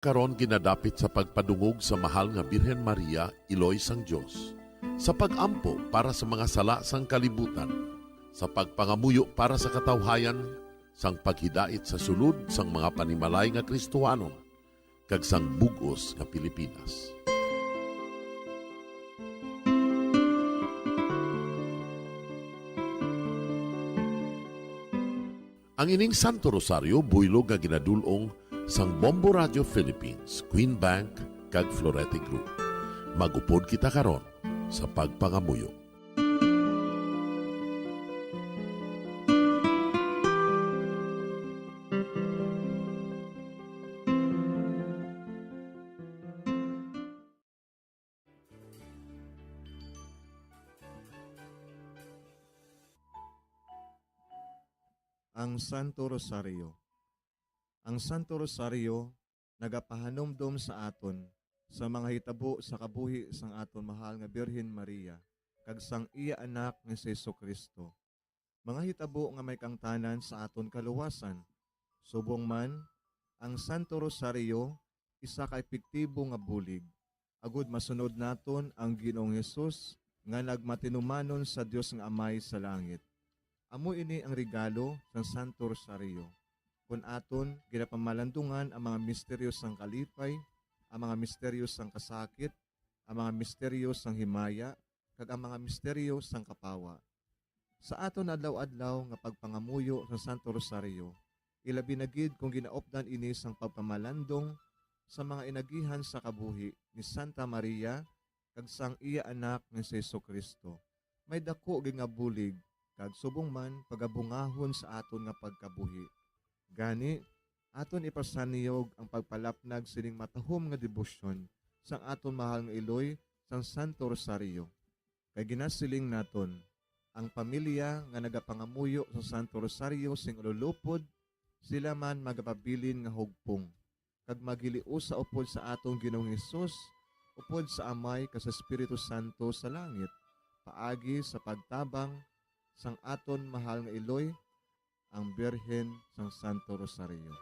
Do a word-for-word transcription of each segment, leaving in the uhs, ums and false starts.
Karon ginadapit sa pagpadungog sa Mahal nga Birhen Maria, Iloy sang Dios, sa pag-ampo para sa mga sala sang kalibutan, sa pagpangamuyo para sa katawhayan, sang paghidait sa sulod sang mga panimalay nga Kristohanon, kag sang bug-os nga Pilipinas. Ang ining Santo Rosario buylog nga ginadul-ong sang Bombo Radio Philippines, Queen Bank, kag Florete Group. Mag-upod kita karon sa pagpangamuyo. Ang Santo Rosario. Ang Santo Rosario nagapahanumdom sa aton sa mga hitabo sa kabuhi sang aton mahal nga Birhen Maria kag sang iya Anak nga si Jesu-Cristo, mga hitabo nga may kaangtanan sa aton kaluwasan. Subong man, ang Santo Rosario isa ka epektibo nga bulig agod masunod naton ang Ginoong Hesus nga nagmatinumanon sa Dios nga Amay sa langit. Amo ini ang regalo sang Santo Rosario. Kon aton ginapamalandungan ang mga misteryo sang kalipay, ang mga misteryo sang kasakit, ang mga misteryo sang himaya, kag ang mga misteryo sang kapawa. Sa aton adlaw-adlaw nga pagpangamuyo sa Santo Rosario, ilabi na gid kon ginaupdan ini sang pagpamalandong sa mga inagihan sa kabuhi ni Santa Maria kag sang iya Anak nga si Jesu-Cristo, may daku gid nga bulig kag subong man pagabungahon sa aton nga pagkabuhi. Gani, aton ipasanyog ang pagpalapnag sining matahom nga debosyon sang aton mahal nga iloy sang Santo Rosario. Kay ginasiling naton, ang pamilya nga nagapangamuyo sa Santo Rosario sing ululupod, sila man magapabilin nga hugpong, kag maghiliusa upod sa aton Ginoong Hesus, upod sa Amay kag sa Espiritu Santo sa langit, paagi sa pagtabang sang aton mahal nga iloy, ang Birhen sang Santo Rosario.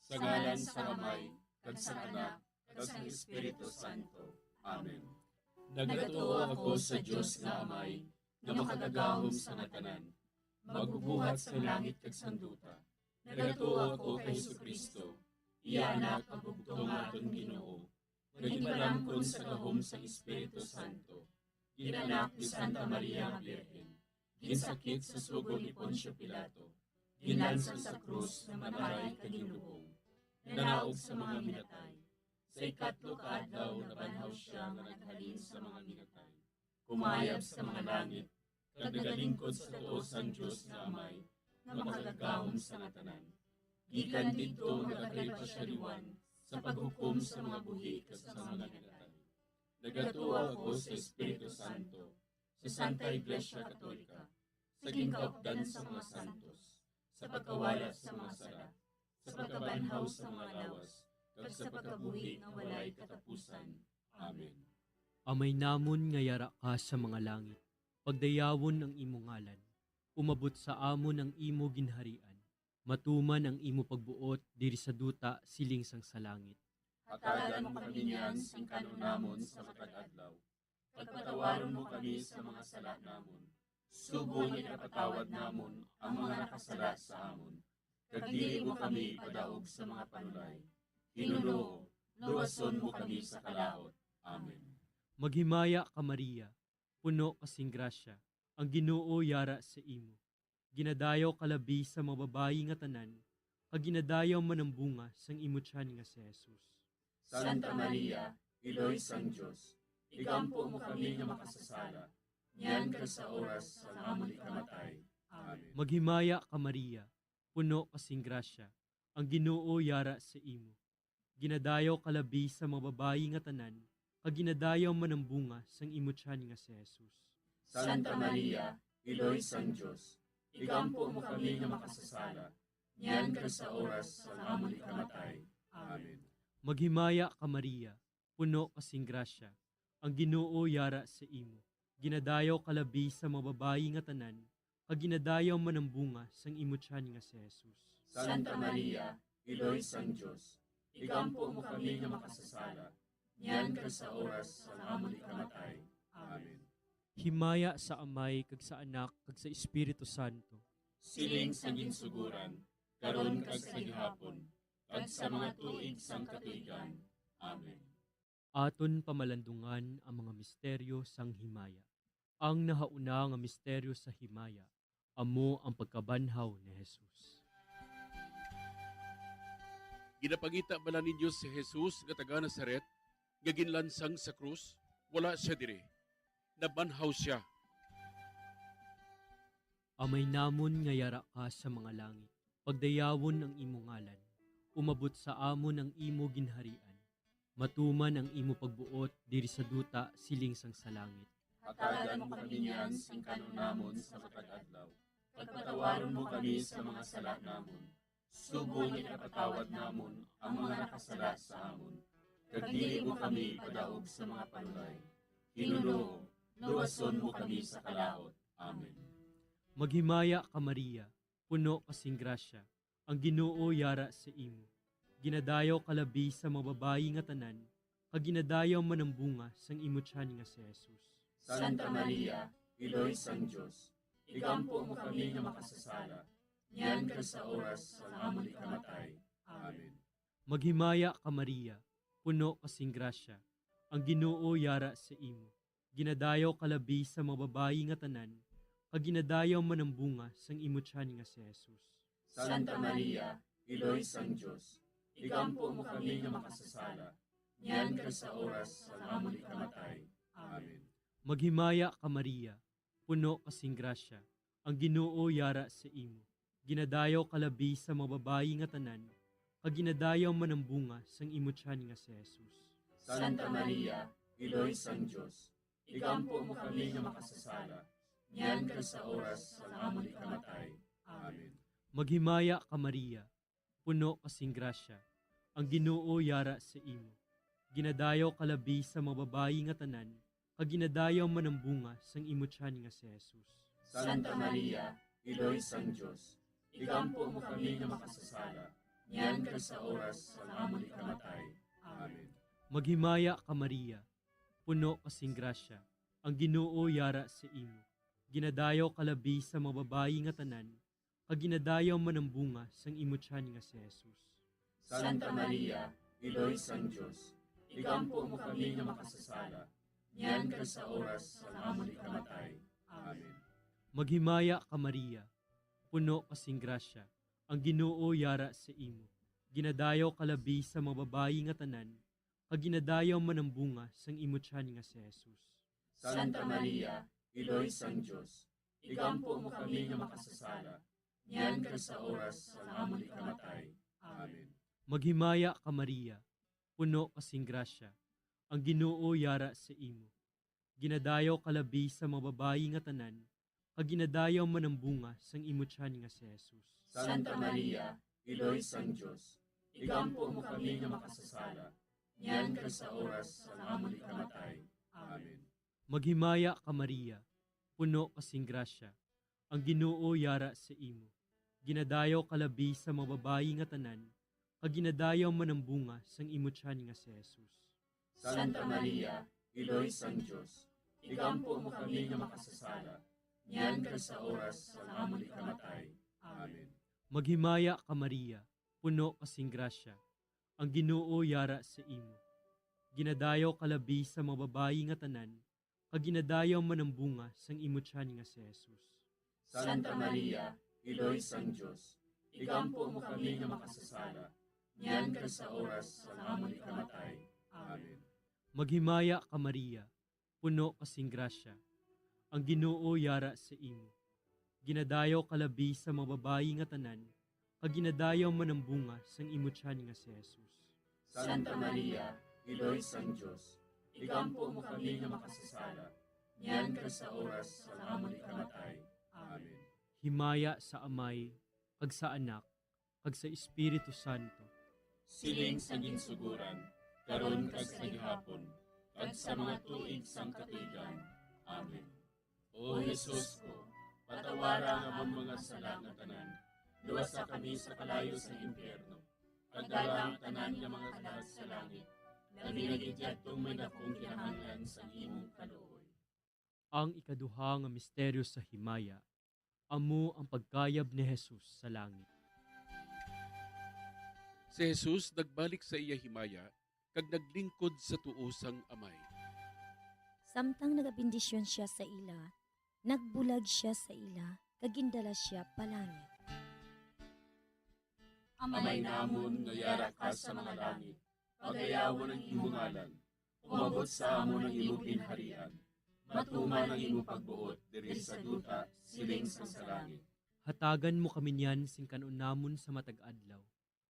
Sa ngalan sang Amay, kag sang Anak, kag sang Espiritu Santo. Amen. Nagatuo ako sa Dios nga Amay, nga makagagahom sa nga tanan, magbubuhat sa langit kag sang duta. Nagatuo ako kay Jesu-Cristo, iya Anak, ang bugtong nga aton Ginoo, nga ginpalangkon sa gahom sang Espiritu Santo, gin-anak ni Santa Maria nga Birhen, ginsakit sa sugo ni Poncio Pilato, ginlansang sa krus, namatay kag ginlubong, nanaog sa mga minatay. Sa ikatlo ka adlaw nabanhaw sia nga naghalin sa mga minatay, kumayab sa mga langit, kag nagalingkod sa tuo sang Dios nga Amay, nga makagagahom sa nga tanan. Gikan didto nagakalipa sia liwan sa paghukom sa mga buhi kag sa mga minatay. Nagatuo ako sa Espiritu Santo, sa Santa Iglesia Katolika, sa ginkaupdan sa mga santos, sa pagkawala sa mga sala, sa pagkabanhaw sa mga lawas, kag sa pagkabuhi nga walay katapusan. Amen. Amay namon nga yara ka sa mga langit, pagdayawon ang imo ngalan. Umabot sa amon ang imo ginharian. Matuman ang imo pagbuot diri sa duta siling sang sa langit. Hatagan mo kami niyan sing kan-on namon sa matag adlaw. Pagpatawaron mo kami sa mga sala namon, subong nga ginapatawad namon ang mga nakasala sa amon. Kag dili mo kami ipadaog sa mga panulay. Hinunoo, luwason mo kami sa kalaut. Amen. Maghimaya ka, Maria, puno ka sing grasya, ang Ginoo yara sa imo. Ginadayaw ka labi sa mga babayi nga tanan, kag ginadayaw man ang bunga sang imo tiyan nga si Jesus. Santa Maria, Iloy sang Dios, igampo mo kami nga makasasala, niyan kag sa oras sang amon ikamatay. Amen. Maghimaya ka, Maria, puno ka sing grasya, ang Ginoo yara sa imo. Ginadayaw ka labi sa mga babayi nga tanan, kag ginadayaw man ang bunga sang imo tiyan nga si Jesus. Santa Maria, Iloy sang Dios, igampo mo kami nga makasasala, niyan kag sa oras sang amon ikamatay. Amen. Maghimaya ka, Maria, puno ka sing grasya, ang Ginoo yara sa imo. Ginadayaw ka labi sa mga babayi nga tanan, kag ginadayaw man ang bunga sang imo tiyan nga si Jesus. Santa Maria, Iloy sang Dios, igampo mo kami nga makasasala, niyan kag sa oras sang amon ikamatay. Amen. Himaya sa Amay, kag sa Anak, kag sa Espiritu Santo. Siling sa ginsuguran, karon kag sa gihapon, kag sa mga tuig sang katuigan. Amen. Aton pamalandungan ang mga misteryo sang himaya. Ang nahauna nga misteryo sa himaya amo ang pagkabanhaw ni Jesus. Ginapangita bala ninyo si Jesus nga taga Nazaret nga ginlansang sa krus? Wala sia diri. Nabanhaw sia. Amay namon nga yara ka sa mga langit, pagdayawon ang imo ngalan. Umabot sa amon ang imo ginharian. Matuman ang imo pagbuot diri sa duta siling sang sa langit. Hatagan mo kami niyan sing kan-on namon sa matag adlaw. Pagpatawaron mo kami sa mga sala namon, subong nga ginapatawad namon ang mga nakasala sa amon. Kag dili mo kami ipadaog sa mga panulay. Ginoo, luwason mo kami sa kalaut. Amen. Maghimaya ka, Maria, puno ka sing grasya, ang Ginoo yara sa imo. Ginadayaw ka labi sa mga babayi nga tanan, kag ginadayaw man ang bunga sang imo tiyan nga si Jesus. Santa Maria, Iloy sang Dios, igampo mo kami nga makasasala, niyan kag sa oras sang amon ikamatay. Amen. Maghimaya ka, Maria, puno ka sing grasya, ang Ginoo yara sa imo. Ginadayaw ka labi sa mga babayi nga tanan, kag ginadayaw man ang bunga sang imo tiyan nga si Jesus. Santa Maria, Iloy sang Dios, igampo mo kami nga makasasala, niyan kag sa oras sang amon ikamatay. Amen. Maghimaya ka, Maria, puno ka sing grasya, ang Ginoo yara sa imo. Ginadayaw ka labi sa mga babayi nga tanan, kag ginadayaw man ang bunga sang imo tiyan nga si Jesus. Santa Maria, Iloy sang Dios, igampo mo kami nga makasasala, niyan kag sa oras sang amon ikamatay. Amen. Maghimaya ka, Maria, puno ka sing grasya, ang Ginoo yara sa imo. Ginadayaw ka labi sa mga babayi nga tanan, kag ginadayaw man ang bunga sang imo tiyan nga si Jesus. Santa Maria, Iloy sang Dios, igampo mo kami nga makasasala, niyan kag sa oras sang amon ikamatay. Amen. Maghimaya ka, Maria, puno ka sing grasya, ang Ginoo yara sa imo. Ginadayaw ka labi sa mga babayi nga tanan, kag ginadayaw man ang bunga sang imo tiyan nga si Jesus. Santa Maria, Iloy sang Dios, igampo mo kami nga makasasala, niyan kag sa oras sang amon ikamatay. Amen. Maghimaya ka, Maria, puno ka sing grasya, ang Ginoo yara sa imo. Ginadayaw ka labi sa mga babayi nga tanan, kag ginadayaw man ang bunga sang imo tiyan nga si Jesus. Santa Maria, Iloy sang Dios, igampo mo kami nga makasasala, niyan kag sa oras sang amon ikamatay. Amen. Maghimaya ka, Maria, puno ka sing grasya, ang Ginoo yara sa imo. Ginadayaw ka labi sa mga babayi nga tanan, kag ginadayaw man ang bunga sang imo tiyan nga si Jesus. Santa Maria, Iloy sang Dios, igampo mo kami nga makasasala, niyan kag sa oras sang amon ikamatay. Amen. Maghimaya ka, Maria, puno ka sing grasya, ang Ginoo yara sa imo. Ginadayaw ka labi sa mga babayi nga tanan, kag ginadayaw man ang bunga sang imo tiyan nga si Jesus. Santa Maria, Iloy sang Dios, igampo mo kami nga makasasala, niyan kag sa oras sang amon ikamatay. Amen. Maghimaya ka, Maria, puno ka sing grasya, ang Ginoo yara sa imo. Ginadayaw ka labi sa mga babayi nga tanan, kag ginadayaw man ang bunga sang imo tiyan nga si Jesus. Santa Maria, Iloy sang Dios, igampo mo kami nga makasasala, niyan kag sa oras sang amon ikamatay. Amen. Maghimaya ka, Maria, puno ka sing grasya, ang Ginoo yara sa imo. Ginadayaw ka labi sa mga babayi nga tanan, kag ginadayaw man ang bunga sang imo tiyan nga si Jesus. Santa Maria, Iloy sang Dios, igampo mo kami nga makasasala, niyan kag sa oras sang amon ikamatay. Amen. Himaya sa Amay, kag sa Anak, kag sa Espiritu Santo. Siling sa ginsuguran, karon kag sa gihapon, kag sa mga tuig sang katuigan. Amen. O Jesus ko, patawara ang amon mga sala nga tanan, luwasa kami sa kalayo sang impyerno, kag dala ang tanan nga mga kalag sa langit, labi na gid yadtong may dakong kinahanglan sang imong kaluoy. Ang ikaduha nga misteryo sa himaya amo ang pagkayab ni Jesus sa langit. Si Jesus nagbalik sa iya himaya kag naglingkod sa tuo sang Amay. Samtang nagabendisyon sia sa ila, nagbulag sia sa ila kag gindala sia palangit. Amay namon nga yara ka sa mga langit, pagayawon ang imo ngalan. Umabot sa amon ang imo ginharian. Matuman ang imo pagbuot diri sa duta, siling sang sa langit. Hatagan mo kami niyan sing kan-on namon sa matag adlaw,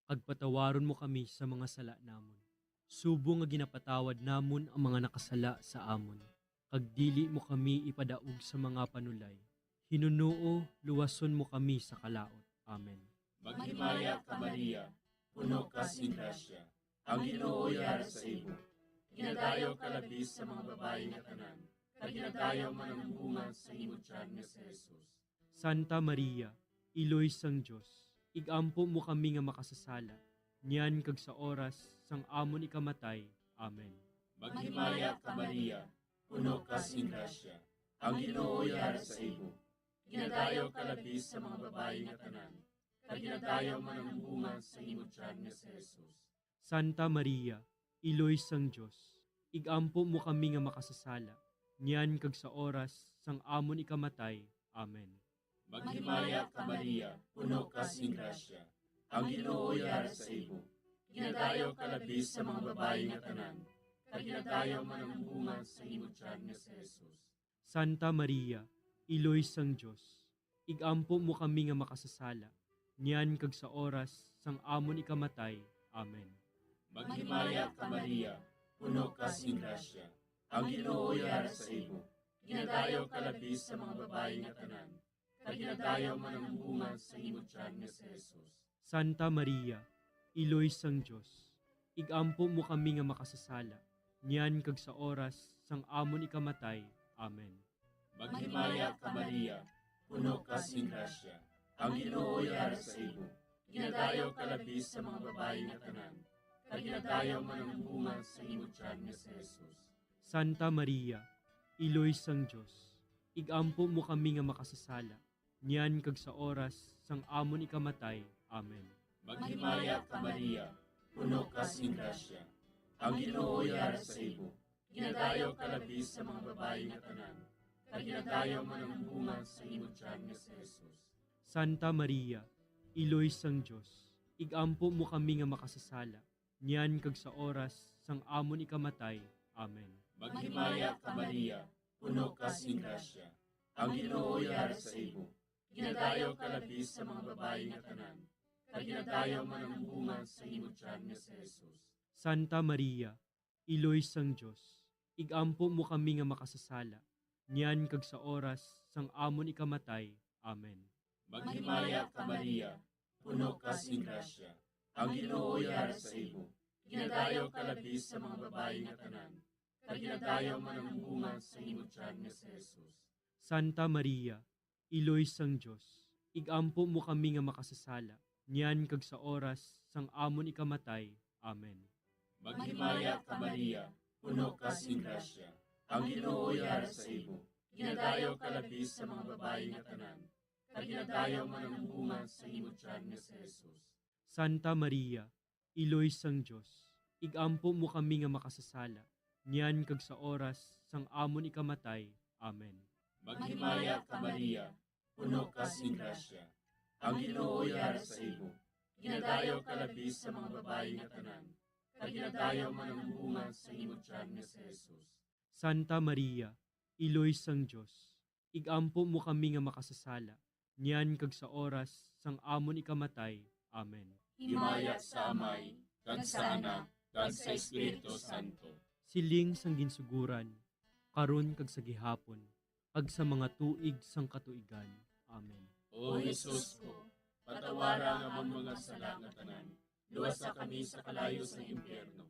kag patawaron mo kami sa mga sala namon, subong nga ginapatawad namon ang mga nakasala sa amon, kag dili mo kami ipadaog sa mga panulay. Hinunoo, luwason mo kami sa kalaut. Amen. Maghimaya ka, Maria, puno ka sing grasya, ang Ginoo yara sa imo. Ginadayaw ka labi sa mga babayi nga tanan, kag ginadayaw man ang bunga sa imo tiyan nga si Jesus. Santa Maria, Iloy sang Dios, ig-ampo mo kami nga makasasala, niyan kag sa oras sang amon ikamatay. Amen. Maghimaya ka, Maria, puno ka sing grasya, ang Ginoo yara sa imo. Ginadayaw ka labi sa mga babayi nga tanan, kag ginadayaw man ang bunga sa imo tiyan nga si Jesus. Santa Maria, Iloy sang Dios, ig-ampo mo kami nga makasasala, niyan kag sa oras sang amon ikamatay. Amen. Maghimaya ka, Maria, puno ka sing grasya, ang Ginoo yara sa imo. Ginadayaw ka labi sa mga babayi nga tanan, kag ginadayaw man ang bunga sa imo tiyan nga si Jesus. Santa Maria, Iloy sang Dios, ig-ampo mo kami nga makasasala, niyan kag sa oras sang amon ikamatay. Amen. Maghimaya ka, Maria, puno ka sing grasya, ang Ginoo yara sa imo. Ginadayaw ka labi sa mga babayi nga tanan, kag ginadayaw man ang bunga sa imo tiyan nga si Jesus. Santa Maria, Iloy sang Dios, ig-ampo mo kami nga makasasala, niyan kag sa oras sang amon ikamatay. Amen. Maghimaya ka, Maria, puno ka sing grasya, ang Ginoo yara sa imo. Ginadayaw ka labi sa mga babayi nga tanan, kag ginadayaw man ang bunga sa imo tiyan nga si Jesus. Santa Maria, Iloy sang Dios, ig-ampo mo kami nga makasasala, niyan kag sa oras sang amon ikamatay. Amen. Maghimaya ka, Maria, puno ka sing grasya, ang Ginoo yara sa imo. Ginadayaw ka labi sa mga babayi nga tanan, kag ginadayaw man ang bunga sa imo tiyan nga si Jesus. Santa Maria, Iloy sang Dios, ig-ampo mo kami nga makasasala, niyan kag sa oras sang amon ikamatay. Amen. Maghimaya ka, Maria, puno ka sing grasya, ang Ginoo yara sa imo. Ginadayaw ka labi sa mga babayi nga tanan, kag ginadayaw man ang bunga sa imo tiyan nga si Jesus. Santa Maria, Iloy sang Dios, ig-ampo mo kami nga makasasala, niyan kag sa oras sang amon ikamatay. Amen. Maghimaya ka, Maria, puno ka sing grasya, ang Ginoo yara sa imo. Ginadayaw ka labi sa mga babayi nga tanan, kag ginadayaw man ang bunga sa imo tiyan nga si Jesus. Santa Maria, Iloy sang Dios, ig-ampo mo kami nga makasasala, niyan kag sa oras sang amon ikamatay. Amen. Maghimaya ka, Maria, puno ka sing grasya, ang Ginoo yara sa imo. Ginadayaw ka labi sa mga babayi nga tanan, kag ginadayaw man ang bunga sa imo tiyan nga si Jesus. Santa Maria, Iloy sang Dios, ig-ampo mo kami nga makasasala, niyan kag sa oras sang amon ikamatay. Amen. Maghimaya ka, Maria, puno ka sing grasya, ang Ginoo yara sa imo. Ginadayaw ka labi sa mga babayi nga tanan, kag ginadayaw man ang bunga sa imo tiyan nga si Jesus. Santa Maria, Iloy sang Dios, ig-ampo mo kami nga makasasala, niyan kag sa oras sang amon ikamatay. Amen. Himaya sa Amay, kag sa Anak, kag sa Espiritu Santo. Siling sang ginsuguran, karon kag sa gihapon, kag sa mga tuig sang katuigan. Amen. O Jesus ko, patawara ang amon mga sala nga tanan, luwasa kami sa kalayo sang impyerno,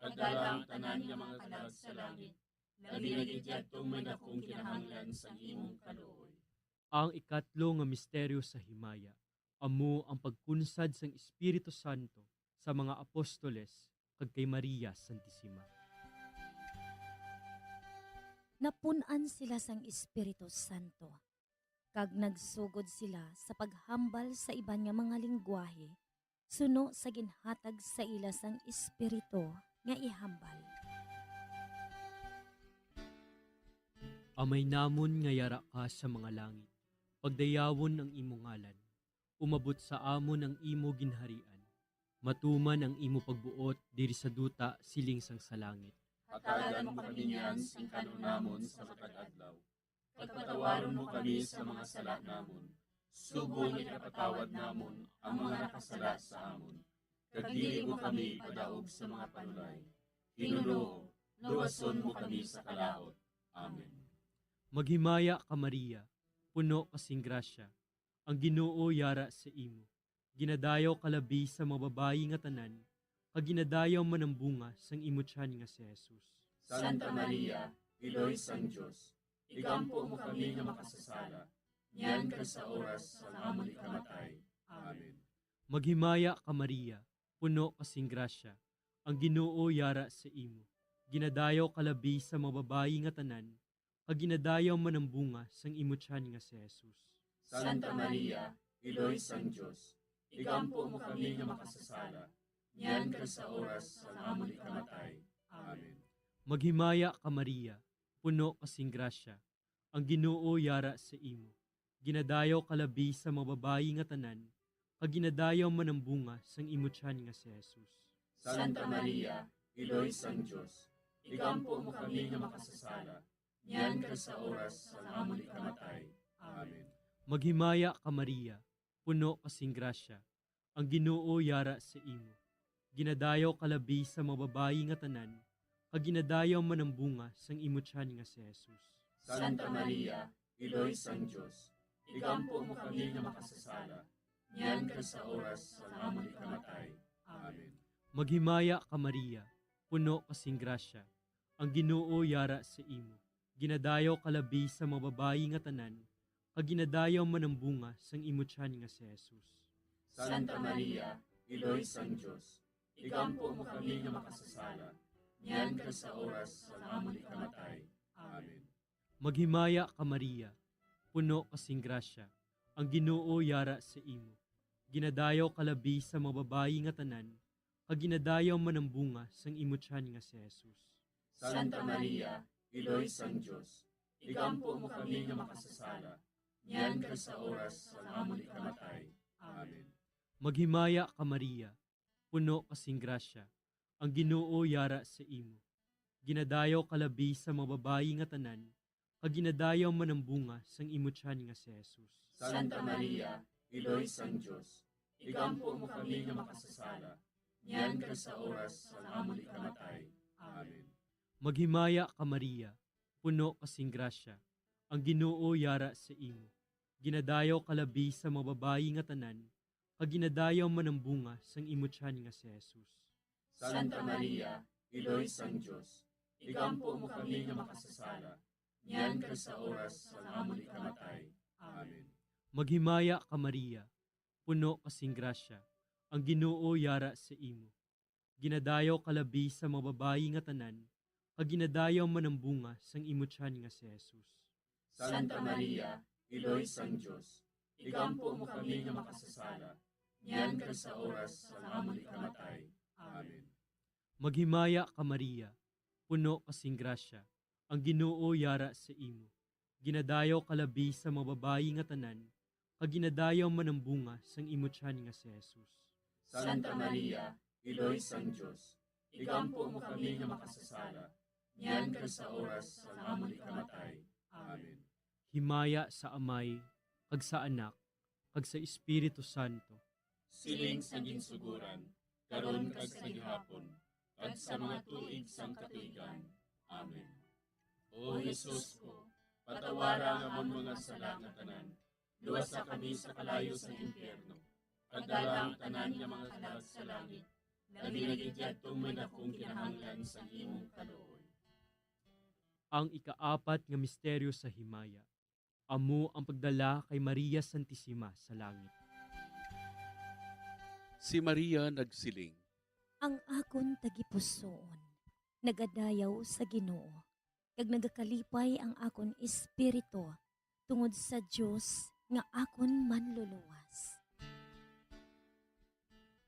kag dala ang tanan nga mga kalag sa langit, labi na gid yadtong may dakong kinahanglan sang imong kaluoy. Ang ikatlo nga misteryo sa himaya, Amo ang pagkunsad sang Espiritu Santo sa mga apostoles kag kay Maria Santisima. Napun-an sila sang Espiritu Santo, kag nagsugod sila sa paghambal sa iban nga mga linggwahe suno sa ginhatag sa ila sang Espiritu nga ihambal. Amay namon nga yara ka sa mga langit, pagdayawon ang imo ngalan. Umabot sa amon ang imo ginharian. Matuman ang imo pagbuot diri sa duta siling sang sa langit. Hatagan mo kami niyan sing kanon namon sa matag adlaw. Kag patawaron mo kami sa mga sala namon, subong nga ginapatawad namon ang mga nakasala sa amon. Kag dili mo kami ipadaog sa mga panulay. Hinunoo, luwason mo kami sa kalaut. Amen. Maghimaya ka, Maria, puno ka sing grasya, ang Ginoo yara sa imo. Ginadayaw ka labi sa mga babayi nga tanan, kag ginadayaw man ang bunga sang imo tiyan nga si Jesus. Santa Maria, Iloy sang Dios, igampo mo kami nga makasasala, niyan kag sa oras sang amon ikamatay. Amen. Maghimaya ka, Maria, puno ka sing grasya, ang Ginoo yara sa imo. Ginadayaw ka labi sa mga babayi nga tanan, kag ginadayaw man ang bunga sang imo tiyan nga si Jesus. Santa Maria, Iloy sang Dios, igampo mo kami nga makasasala, niyan kag sa oras sang amon ikamatay. Amen. Maghimaya ka, Maria, puno ka sing grasya, ang Ginoo yara sa imo. Ginadayaw ka labi sa mga babayi nga tanan, kag ginadayaw man ang bunga sang imo tiyan nga si Jesus. Santa Maria, Iloy sang Dios, igampo mo kami nga makasasala, niyan kag sa oras sang amon ikamatay. Amen. Maghimaya ka, Maria, puno ka sing grasya, ang Ginoo yara sa imo. Ginadayaw ka labi sa mga babayi nga tanan, kag ginadayaw man ang bunga sang imo tiyan nga si Jesus. Santa Maria, Iloy sang Dios, igampo mo kami nga makasasala, niyan kag sa oras sang amon ikamatay. Amen. Maghimaya ka, Maria, puno ka sing grasya, ang Ginoo yara sa imo. Ginadayaw ka labi sa mga babayi nga tanan, kag ginadayaw man ang bunga sang imo tiyan nga si Jesus. Santa Maria, Iloy sang Dios, igampo mo kami nga makasasala, niyan kag sa oras sang amon ikamatay. Amen. Maghimaya ka, Maria, puno ka sing grasya, ang Ginoo yara sa imo. Ginadayaw ka labi sa mga babayi nga tanan, kag ginadayaw man ang bunga sang imo tiyan nga si Jesus. Santa Maria, Iloy sang Dios, igampo mo kami nga makasasala, niyan kag sa oras sang amon ikamatay. Amen. Maghimaya ka, Maria, puno ka sing grasya, ang Ginoo yara sa imo. Ginadayaw ka labi sa mga babayi nga tanan, kag ginadayaw man ang bunga sang imo tiyan nga si Jesus. Santa Maria, Iloy sang Dios, igampo mo kami nga makasasala, niyan kag sa oras sang amon ikamatay. Amen. Maghimaya ka, Maria, puno ka sing grasya, ang Ginoo yara sa imo. Ginadayaw ka labi sa mga babayi nga tanan, kag ginadayaw man ang bunga sang imo tiyan nga si Jesus. Santa Maria, Iloy sang Dios, igampo mo kami nga makasasala, niyan kag sa oras sang amon ikamatay. Amen. Maghimaya ka, Maria, puno ka sing grasya, ang Ginoo yara sa imo. Ginadayaw ka labi sa mga babayi nga tanan, kag ginadayaw man ang bunga sang imo tiyan nga si Jesus. Santa Maria, Iloy sang Dios, igampo mo kami nga makasasala, niyan kag sa oras sang amon ikamatay. Amen. Maghimaya ka, Maria, puno ka sing grasya, ang Ginoo yara sa imo. Ginadayaw ka labi sa mga babayi nga tanan, kag ginadayaw man ang bunga sang imo tiyan nga si Jesus. Santa Maria, Iloy sang Dios, igampo mo kami nga makasasala, niyan kag sa oras sang amon ikamatay. Amen. Himaya sa Amay, kag sa Anak, kag sa Espiritu Santo. Siling sa ginsugoran, karon kag sa gihapon, kag sa mga tuig sang katuigan. Amen. O Jesus ko, patawara ang amon mga sala nga tanan, luwasa kami sa kalayo sa impyerno, pagdala ang tanan nga mga kalag sa langit, labi na gid yadtong may dakong kinahanglan sang imong kaluoy. Ang ikaapat nga misteryo sa himaya, amo ang pagdala kay Maria Santisima sa langit. Si Maria nagsiling, "Ang akon tagipusoon nagadayaw sa Ginoo, kag nagakalipay ang akon espiritu tungod sa Dios nga akon Manluluwas."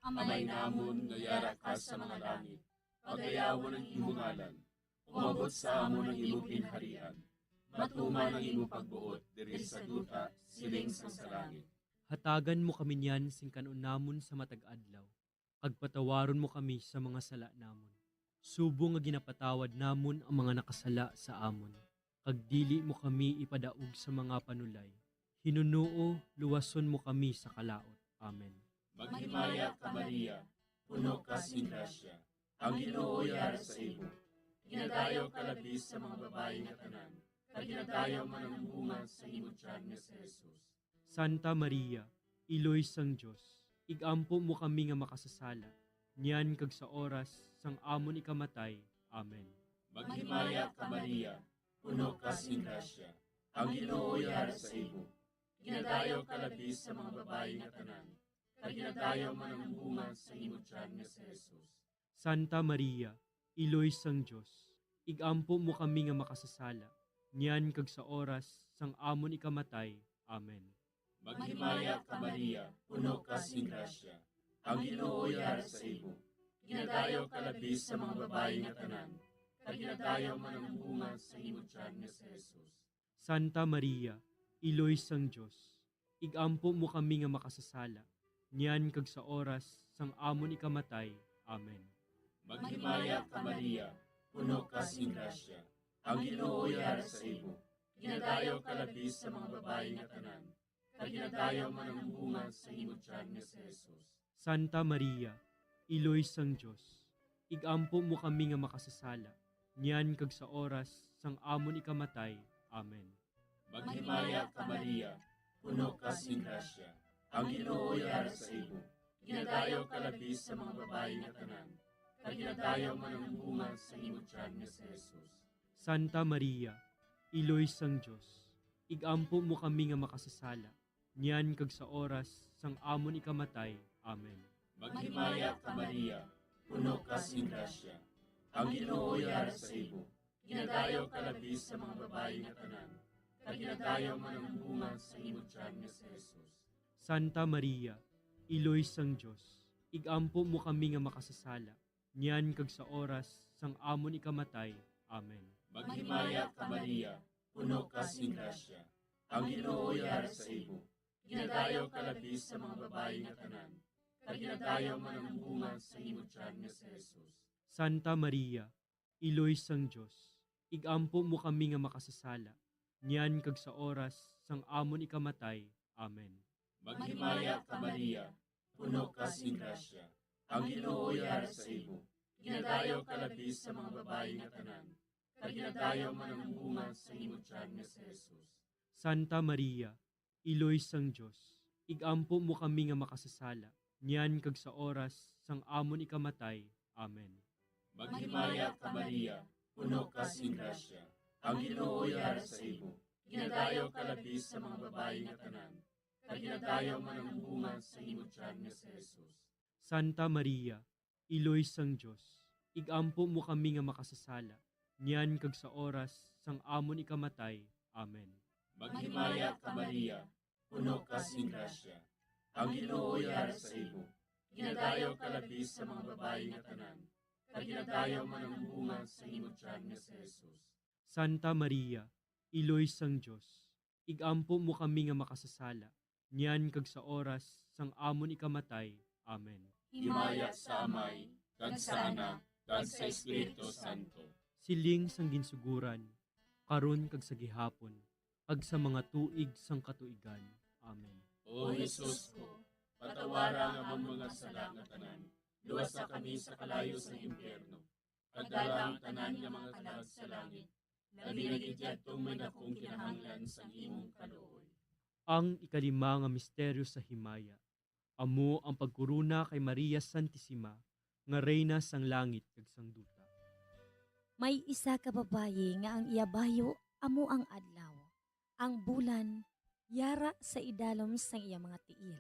Amay namon nga yara ka sa mga langit, pagayawon ang imo ngalan. Umabot sa amon ang imo ginharian. Matuman ang imo pagbuot diri sa duta, siling sang sa langit. Hatagan mo kami niyan sing kan-on namon sa matag adlaw, kag patawaron mo kami sa mga sala namon, subong nga ginapatawad namon ang mga nakasala sa amon, kag dili mo kami ipadaog sa mga panulay. Hinunoo, luwason mo kami sa kalaut. Amen. Maghimaya ka, Maria, puno ka sing grasya, ang Ginoo yara sa imo. Ginadayaw ka labi sa mga babayi nga tanan, kag ginadayaw man ang bunga sa imo tiyan nga si Jesus. Santa Maria, Iloy sang Dios, ig-ampo mo kami nga makasasala, niyan kag sa oras sang amon ikamatay. Amen. Maghimaya ka, Maria, puno ka sing grasya, ang Ginoo yara sa imo. Ginadayaw ka labi sa mga babayi nga tanan, kag ginadayaw man ang bunga sa imo tiyan nga si Jesus. Santa Maria, Iloy sang Dios, ig-ampo mo kami nga makasasala, niyan kag sa oras sang amon ikamatay. Amen. Maghimaya ka, Maria, puno ka sing grasya, ang Ginoo yara sa imo. Ginadayaw ka labi sa mga babayi nga tanan, kag ginadayaw man ang bunga sa imo tiyan nga si Jesus. Santa Maria, Iloy sang Dios, ig-ampo mo kami nga makasasala, niyan kag sa oras sang amon ikamatay. Amen. Maghimaya ka, Maria, puno ka sing grasya, ang Ginoo yara sa imo. Ginadayaw ka labi sa mga babayi nga tanan, kag ginadayaw man ang bunga sa imo tiyan nga si Jesus. Santa Maria, Iloy sang Dios, ig-ampo mo kami nga makasasala, niyan kag sa oras sang amon ikamatay. Amen. Maghimaya ka, Maria, puno ka sing grasya, ang Ginoo yara sa imo. Ginadayaw ka labi sa mga babayi nga tanan, kag ginadayaw man ang bunga sa imo tiyan nga si Jesus. Santa Maria, Iloy sang Dios, ig-ampo mo kami nga makasasala, niyan kag sa oras sang amon ikamatay. Amen. Maghimaya ka, Maria, puno ka sing grasya, ang Ginoo yara sa imo. Ginadayaw ka labi sa mga babayi nga tanan, kag ginadayaw man ang bunga sa imo tiyan nga si Jesus. Santa Maria, Iloy sang Dios, ig-ampo mo kami nga makasasala, niyan kag sa oras sang amon ikamatay. Amen. Maghimaya ka, Maria, puno ka sing grasya, ang Ginoo yara sa imo. Ginadayaw ka labi sa mga babayi nga tanan, kag ginadayaw man ang bunga sa imo tiyan nga si Jesus. Santa Maria, Iloy sang Dios, ig-ampo mo kami nga makasasala, niyan kag sa oras sang amon ikamatay. Amen. Maghimaya ka, Maria, puno ka sing grasya, ang Ginoo yara sa imo. Ginadayaw ka labi sa mga babayi nga tanan, kag ginadayaw man ang bunga sa imo tiyan nga si Jesus. Santa Maria, Iloy sang Dios, ig-ampo mo kami nga makasasala, niyan kag sa oras sang amon ikamatay. Amen. Maghimaya ka, Maria, puno ka sing grasya, ang Ginoo yara sa imo. Ginadayaw ka labi sa mga babayi nga tanan, kag ginadayaw man ang bunga sa imo tiyan nga si Jesus. Santa Maria, Iloy sang Dios, ig-ampo mo kami nga makasasala, niyan kag sa oras sang amon ikamatay. Amen. Maghimaya ka, Maria, puno ka sing grasya, ang Ginoo yara sa imo. Ginadayaw ka labi sa mga babayi nga tanan, kag ginadayaw man ang bunga sa imo tiyan nga si Jesus. Santa Maria, Iloy sang Dios, ig-ampo mo kami nga makasasala, niyan kag sa oras sang amon ikamatay. Amen. Himaya sa Amay, kag sa Anak, kag sa Espiritu Santo. Siling sang ginsugoran, karon kag sa gihapon, kag sa mga tuig sang katuigan. Amen. O Jesus ko, patawara ang amon mga sala nga tanan, luwasa kami sa kalayo sang impyerno, pagdala ang tanan nga mga kalag sa langit, labi na gid yadtong may dakong kinahanglan sang imong kaluoy. Ang ikalima nga misteryo sa himaya, amo ang pagkorona kay Maria Santisima nga Reyna sang langit kag sang duta. May isa ka babayi nga ang iya bayu amo ang adlaw, ang bulan yara sa idalom sang iya mga tiil,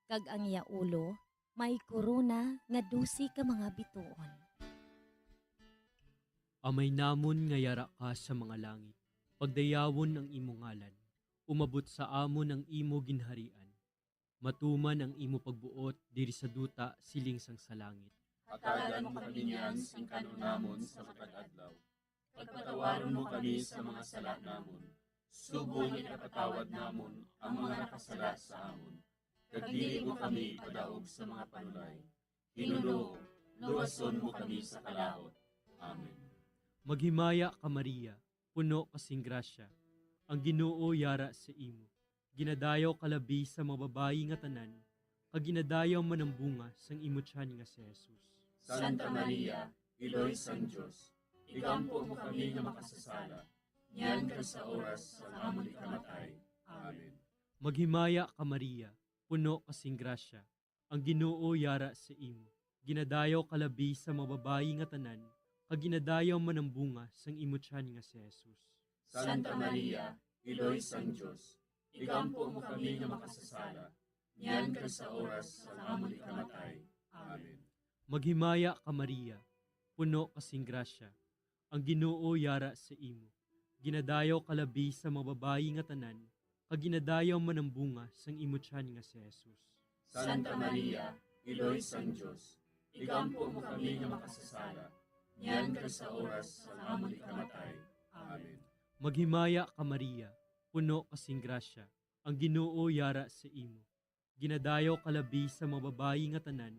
kag ang iya ulo May korona nga dose ka mga bituon. Amay namon nga yara ka sa mga langit, pagdayawon ang imo ngalan. Umabot sa amon ang imo ginharian. Matuman ang imo pagbuot diri sa duta siling sang sa langit. Hatagan mo kami niyan sing kan-on namon sa matag adlaw. Pagpatawaron mo kami sa mga sala namon, subong nga ginapatawad namon ang mga nakasala sa amon. Kag dili mo kami ipadaog sa mga panulay. Hinunoo, luwason mo kami sa kalaut. Amen. Maghimaya ka, Maria, puno ka sing grasya. Ang Ginoo yara sa imo. Ginadayaw ka labi sa mga babayi nga tanan, kag ginadayaw man ang bunga sang imo tiyan nga si Jesus. Santa Maria, Iloy sang Dios, igampo mo kami nga makasasala, niyan kag sa oras sang amon ikamatay. Amen. Maghimaya ka, Maria, puno ka sing grasya. Ang Ginoo yara sa imo. Ginadayaw ka labi sa mga babayi nga tanan, kag ginadayaw man ang bunga sang imo tiyan nga si Jesus. Santa Maria, Iloy sang Dios, igampo mo kami nga makasasala, niyan kag sa oras sang amon ikamatay. Amen. Maghimaya ka, Maria, puno ka sing grasya. Ang Ginoo yara sa imo. Ginadayaw ka labi sa mga babayi nga tanan, kag ginadayaw man ang bunga sang imo tiyan nga si Jesus. Santa Maria, Iloy sang Dios, igampo mo kami nga makasasala, niyan kag sa oras sang amon ikamatay. Amen. Maghimaya ka, Maria, puno ka sing grasya. Ang Ginoo yara sa imo. Ginadayaw ka labi sa mga babayi nga tanan,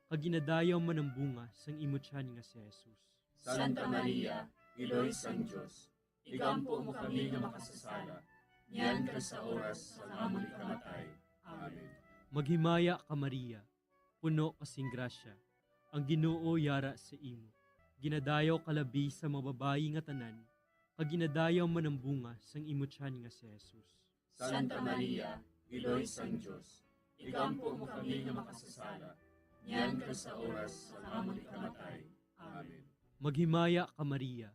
kag ginadayaw man ang bunga sang imo tiyan nga si Jesus. Santa Maria, Iloy sang Dios, igampo mo kami nga makasasala, niyan kag sa oras sang amon ikamatay. Amen. Maghimaya ka, Maria, puno ka sing grasya. Ang Ginoo yara sa imo. Ginadayaw ka labi sa mga babayi nga tanan, kag ginadayaw man ang bunga sang imo tiyan nga si Jesus. Santa Maria, Iloy sang Dios, igampo mo kami nga makasasala, niyan kag sa oras sang amon ikamatay. Amen. Maghimaya ka, Maria,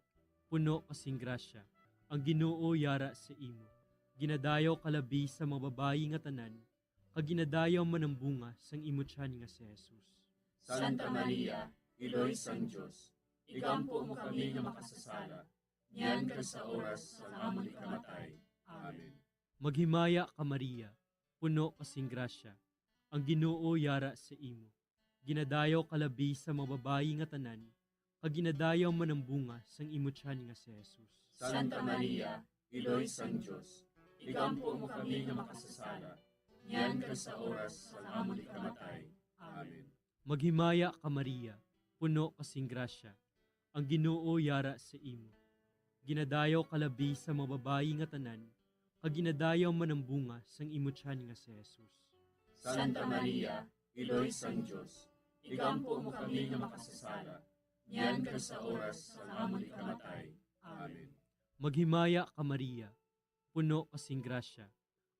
puno ka sing grasya, ang Ginoo yara sa imo. Ginadayaw ka labi sa mga babayi nga tanan, kag ginadayaw man ang bunga sang imo tiyan nga si Jesus. Santa Maria, Iloy sang Dios, igampo mo kami nga makasasala, niyan kag sa oras sang amon ikamatay. Amen. Maghimaya ka, Maria, puno ka sing grasya, ang Ginoo yara sa imo. Ginadayaw ka labi sa mga babayi nga tanan, kag ginadayaw man ang bunga sang imo tiyan nga si Jesus. Santa Maria, Iloy sang Dios, igampo mo kami nga makasasala, niyan kag sa oras sang amon ikamatay. Amen. Maghimaya ka, Maria, puno ka sing grasya, ang Ginoo yara sa imo. Ginadayaw ka labi sa mga babayi nga tanan, kag ginadayaw man ang bunga sang imo tiyan nga si Jesus. Santa Maria, Iloy sang Dios, igampo mo kami nga makasasala, niyan kag sa oras sang amon ikamatay. Amen. Maghimaya ka, Maria, puno ka sing grasya,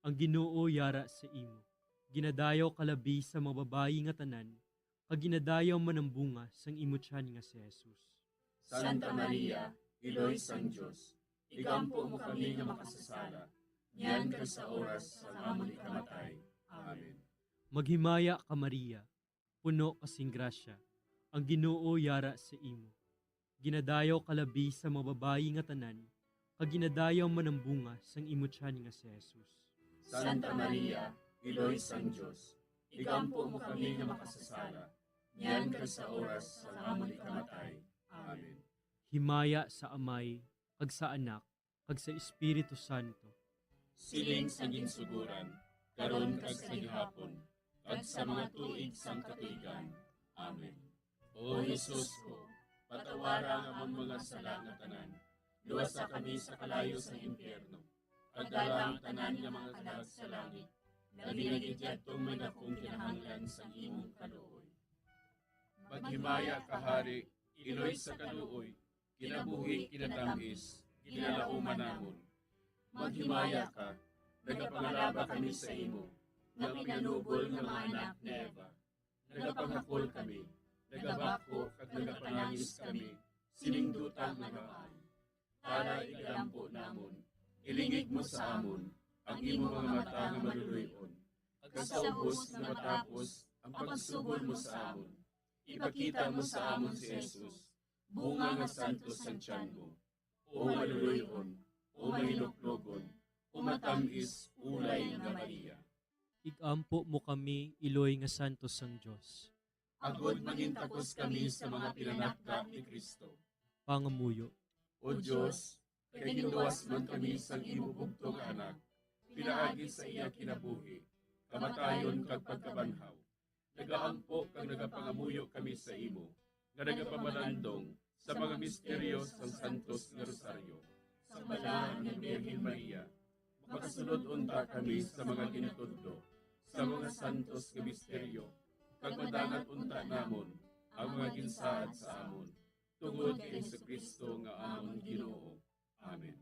ang Ginoo yara sa imo. Ginadayaw ka labi sa mga babayi nga tanan, kag ginadayaw man ang bunga sang imo tiyan nga si Jesus. Santa Maria, Iloy sang Dios, igampo mo kami nga makasasala, niyan kag sa oras sang amon ikamatay. Amen. Maghimaya ka, Maria, puno ka sing grasya, ang Ginoo yara sa imo. Ginadayaw ka labi sa mga babayi nga tanan, kag ginadayaw man ang bunga sang imo tiyan nga si Jesus. Santa Maria, Iloy sang Dios, igampo mo kami nga makasasala, niyan kag sa oras sang amon ikamatay. Amen. Himaya sa Amay, kag sa Anak, kag sa Espiritu Santo. Siling sa ginsugoran, karon kag sa gihapon, kag sa mga tuig sang katuigan. Amen. O Jesus ko, patawara ang amon mga sala nga tanan, luwasa kami sa kalayo sang impyerno, kag dala ang tanan nga mga kalag sa langit, labi na gid yadtong may dakong kinahanglan sang imong kaluoy. Maghimaya ka, Hari, Iloy sa kaluoy, kinabuhi, kinatamis, kinalauman namon. Maghimaya ka, nagapangalaba kami sa imo, nga pinanubol nga mga anak ni Eva. Nagapangakol kami, nagabakho kag nagapanangis kami sining duta nga daan. Tana, igalampo namon, ilingig mo sa amon ang imo mga mata nga maluloy-on, kag sa ubos nga matapos, Ang pagsugod mo sa amon, ipakita mo sa amon si Jesus, bunga nga santos sang tiyan mo. O maluloy-on, o mahinuklogon, o matam-is, ulay nga Maria. Ig-ampo mo kami, iloy nga santos sang Dios. Agod mangintakos kami sa mga pinanakda ni Cristo. Pangamuyo. O Dios, kay ginluwas man kami sang imo bugtong nga Anak, pinaagi sa iya kinabuhi, kamatayon kag pagkabanhaw, nagaampo kag nagapangamuyo kami sa imo, nga nagapamalandong sa mga misteryo sang Santos nga Rosaryo. Sa Balaan nga Birhen Maria, makasulod unta kami sa mga ginatudlo sa mga santos nga misteryo, kag madangat unta namon ang mga ginsaad sa amon, tungod kay Jesu-Cristo nga amon Ginoo. Amen.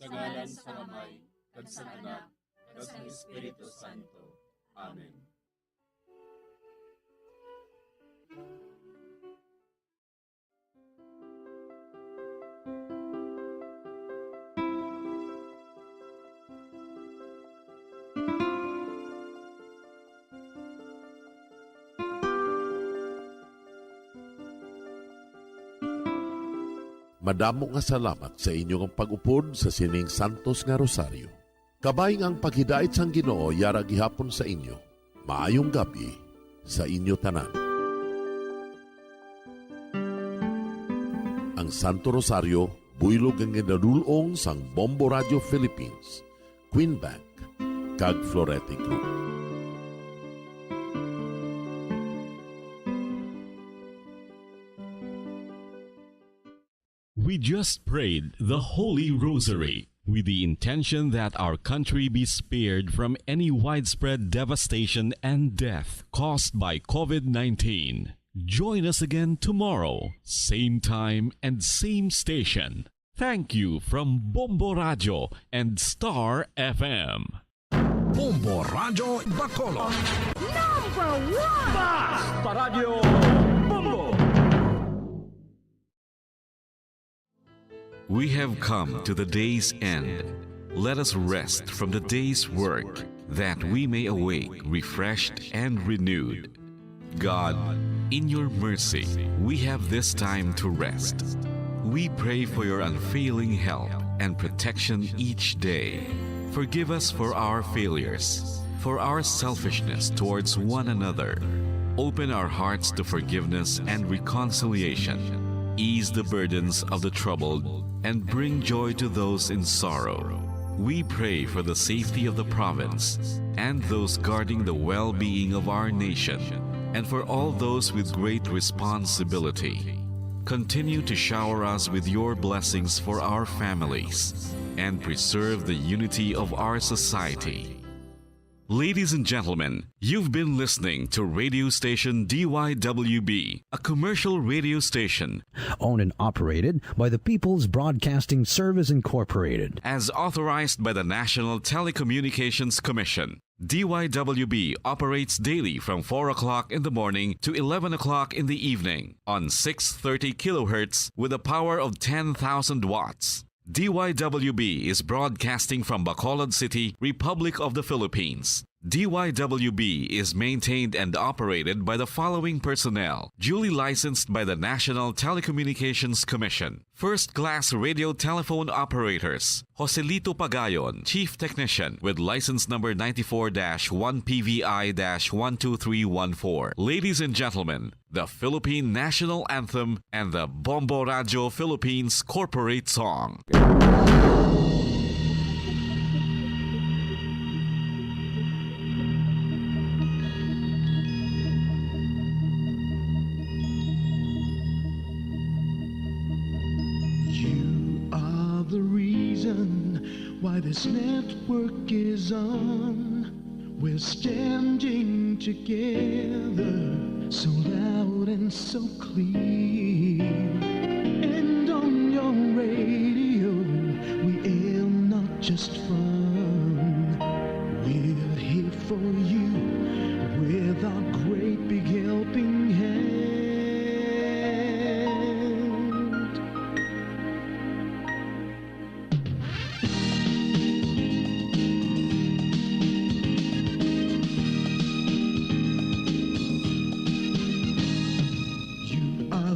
Sa ngalan sang Amay, kag sang Anak, kag sang Espiritu Santo. Amen. Madamo nga salamat sa inyo nga pag-upod sa sining santos nga rosaryo. Kabay nga ang paghidait sang Ginoo yara gihapon sa inyo. Maayong gab-i sa inyo tanan. Ang Santo Rosario, buylog nga ginadul-ong sang Bombo Radio Philippines, Queen Bank, kag Florete Group. We just prayed the Holy Rosary with the intention that our country be spared from any widespread devastation and death caused by covid nineteen. Join us again tomorrow, same time and same station. Thank you from Bombo Radio and Star F M. Bombo Radio Bacolod. Number one! Bas! Paradyo Bombo! We have come to the day's end. Let us rest from the day's work, that we may awake refreshed and renewed. God, in your mercy, we have this time to rest. We pray for your unfailing help and protection each day. Forgive us for our failures, for our selfishness towards one another. Open our hearts to forgiveness and reconciliation. Ease the burdens of the troubled and bring joy to those in sorrow. We pray for the safety of the province and those guarding the well-being of our nation, and for all those with great responsibility. Continue to shower us with your blessings for our families and preserve the unity of our society. Ladies and gentlemen, you've been listening to radio station D Y W B, a commercial radio station owned and operated by the People's Broadcasting Service Incorporated, as authorized by the National Telecommunications Commission. D Y W B operates daily from four o'clock in the morning to eleven o'clock in the evening on six thirty kilohertz with a power of ten thousand watts. D Y W B is broadcasting from Bacolod City, Republic of the Philippines. D Y W B is maintained and operated by the following personnel, duly licensed by the National Telecommunications Commission. First class radio telephone operators, Joselito Pagayon, Chief Technician, with license number ninety-four dash one P V I dash one two three one four. Ladies and gentlemen, the Philippine National Anthem and the Bombo Radio Philippines Corporate Song. You are the reason why this network is on. We're standing together, so loud and so clear. And on your radio, we aim not just fun. We're here for you with our great big helping hand.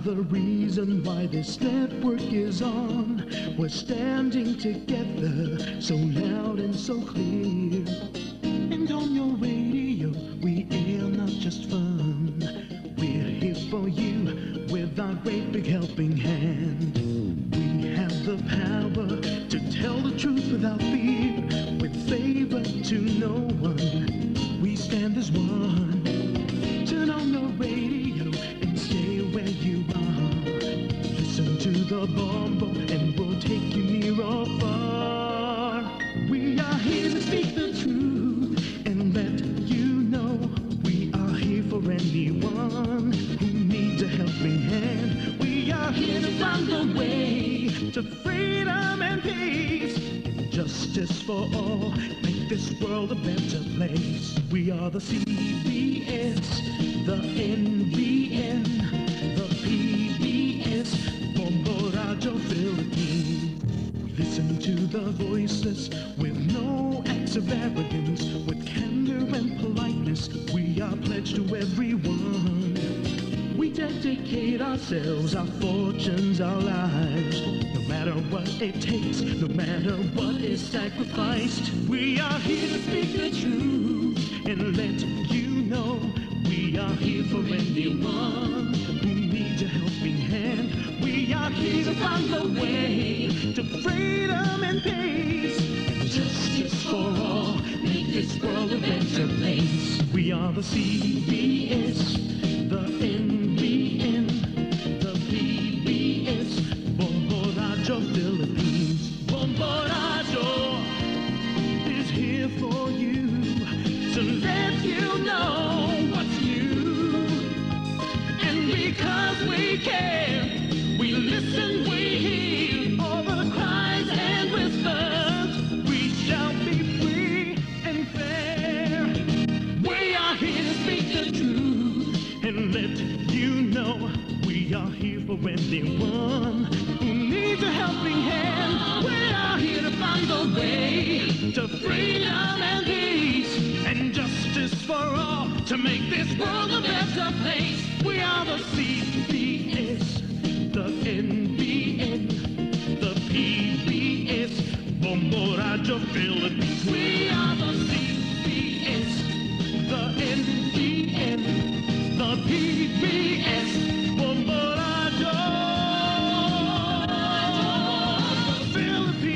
The reason why this network is on. We're standing together, so loud and so clear. And on your radio, we air not just fun. We're here for you with our great big helping hand. We have the power to tell the truth without fear, with favor to no one. We stand as one. Turn on your radio and stay where you are. Listen to the Bombo and we'll take you near or far. We are here to speak the truth and let you know we are here for anyone who needs a helping hand. We are here to find a way to freedom and peace and justice for all. Make this world a better place. We are the C B S, the N B N, the P B S, Bombo Radio Philippines. We listen to the voiceless with no acts of arrogance, with candor and politeness. We are pledged to everyone. We dedicate ourselves, our fortunes, our lives. No matter what it takes, no matter what is sacrificed, we are here to speak the truth and let you know we are here for anyone who needs a helping hand. We are here to find the way to freedom and peace and justice for all. Make this world a better place. We are the C B S, the N B N, the P B S, Bombo Radio Philippines. Bombo Radio is here for you to let you know what's new. And because we care, we listen, we hear all the cries and whispers. We shall be free and fair. We are here to speak the truth and let you know we are here for anyone who needs a helping hand. We are here to find the way to freedom and peace and justice for all, to make this world a better place. We are the C B S, the N B N, the P B S, Bombo Radio Philippines. We are the C B S, the N B N, the P B S, Bombo Radio Philippines.